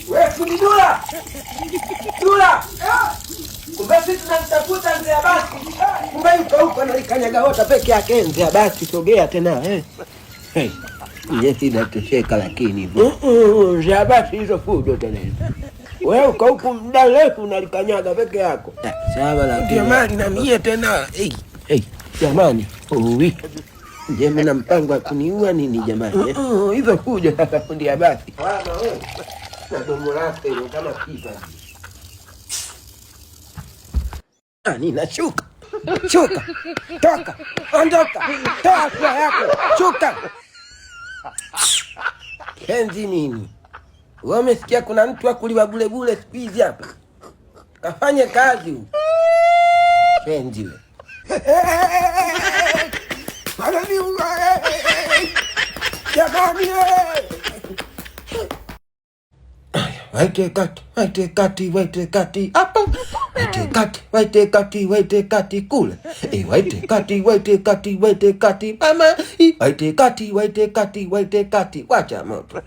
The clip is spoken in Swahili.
Wewe fundi Dula! Dula! Kumbe sisi tunamtafuta mzee Abasi. Kumbe yuko huko analikanyaga hota peke yake mzee Abasi, sogea tena eh. Hey. Yeye natosheka lakini. Mzee Abasi hizo fujo tena hizo. Wewe uko huku muda mrefu unalikanyaga peke yako. Sawa lakini. Ndio mali na mie tena. Hey. Hey. Jamani, uwi. Je, mna mpango wa kuniua nini jamani? Eh? Hizo fujo sasa fundi Abasi. Mama wewe. Na domo lake hilo kama pipa. Ah, ninashuka. Shuka. Toka. Ondoka. Toa sura yako. Shuka. Kenzi nini? Wewe umesikia kuna mtu akuliwa bule bule siku hizi hapa? Kafanye kazi huyu. Kenzi wewe. Jamani wewe. Waite kati, waite kati, waite kati, hapa. Waite kati, waite kati, waite kati, kule. E, waite kati, waite kati, waite kati, mama. E, waite kati, waite kati, waite kati, wacha moto.